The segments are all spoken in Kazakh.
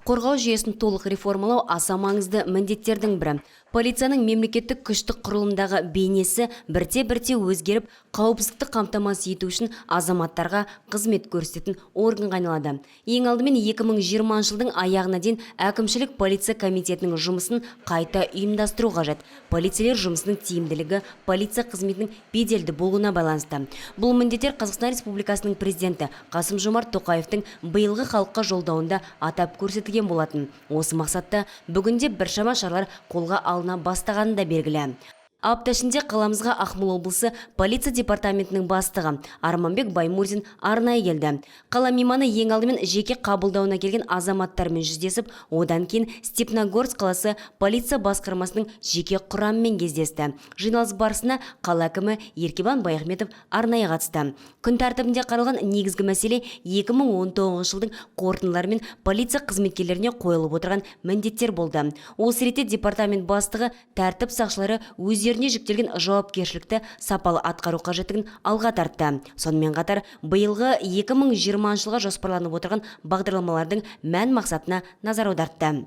Қорғау жүйесін толық реформалау аса маңызды міндеттердің бірі. Полицияның мемлекеттік күштік құрылымдағы бейнесі бірте-бірте өзгеріп, қауіпсіздікті қамтамасыз ету үшін азаматтарға қызмет көрсететін органға айналады. Ең алдымен 2020 жылдың аяғына дейін әкімшілік полиция комитетінің жұмысын қайта ұйымдастыру қажет. Полицейлер жұмысының тиімділігі полиция қызметінің беделді болуына байланысты. Бұл міндеттер Қазақстан Республикасының президенті Қасым-Жомарт Тоқаевтың биылғы халыққа жолдауында атап көрсетілген болатын. Осы мақсатта бүгінде біршама шаралар қолға алына бастағаны да белгілі. Апта ішінде қаламызға Ақмола облысы полиция департаментінің бастығы Арманбек Баймурзин арнайы келді. Қала мейманы ең алдымен жеке қабылдауына келген азаматтармен жүздесіп, одан кейін Степногорск қаласы полиция басқармасының жеке құрамымен кездесті. Жиналыс барысына қала әкімі Еркебұлан Баяхметов арнайы қатысты. Күн тәртібінде қаралған негізгі мәселе 2019 жылдың қорытындылары мен полиция қызметкерлеріне қойылып отырған міндеттер болды. Осы ретте департамент бастығы тәртіп сақшылары өздеріне жүктелген жауапкершілікті сапалы атқару қажеттігін алға тартты. Сонымен қатар биылғы 2020 жылға жоспарланып отырған бағдарламалардың мән мақсатына назар аудартты.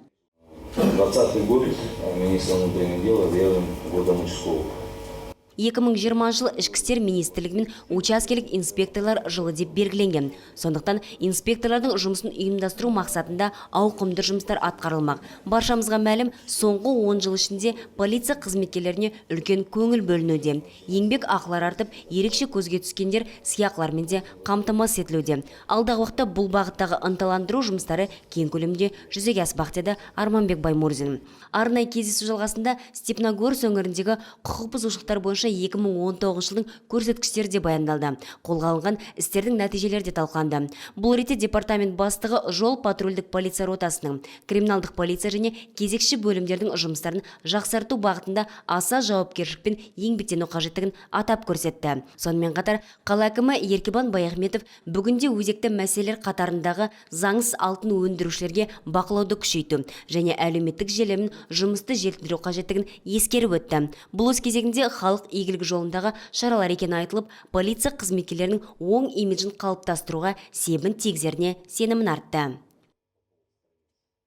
20 год министр внутренних дел объявлен годом участковых. 2020 жыл Ішкі істер министрлігімен учаскелік инспекторлар жылы деп белгіленген. Сондықтан инспекторлардың жұмысын ұйымдастыру мақсатында ауқымды жұмыстар атқарылмақ. Баршамызға мәлім, соңғы 10 жыл ішінде полиция қызметкерлеріне үлкен көңіл бөлінуде. Еңбек ақылары артып, ерекше көзге түскендер сыйақылармен де қамтамасыз етілуде. Алдағы уақытта бұл бағыттағы ынталандыру жұмыстары кең көлемде жүзеге аспақ, деді Арманбек Баймурзин. Арнайы кездесу жалғасында Степногорск өңіріндегі құқық бұзушылықтар бойынша 2019 жылдың көрсеткіштері де баяндалды. Қолға алынған істердің нәтижелері де талқыланды. Бұл ретте департамент бастығы жол патрульдік полиция ротасының, криминалдық полиция және кезекші бөлімдердің жұмыстарын жақсарту бағытында аса жауапкершілікпен еңбектену қажеттігін атап көрсетті. Сонымен қатар қала әкімі Еркебұлан Баяхметов бүгінде өзекті мәселелер қатарындағы заңсыз алтын өндірушілерге бақылауды күшейту және әлеуметтік желімен жұмысты жетілдіру қажеттігін ескеріп өтті. Бұл өз кезегінде халық игілігі жолындағы шаралар екені айтылып, полиция қызметкерлерінің оң имиджін қалыптастыруға себін тигізеріне сенімін артты.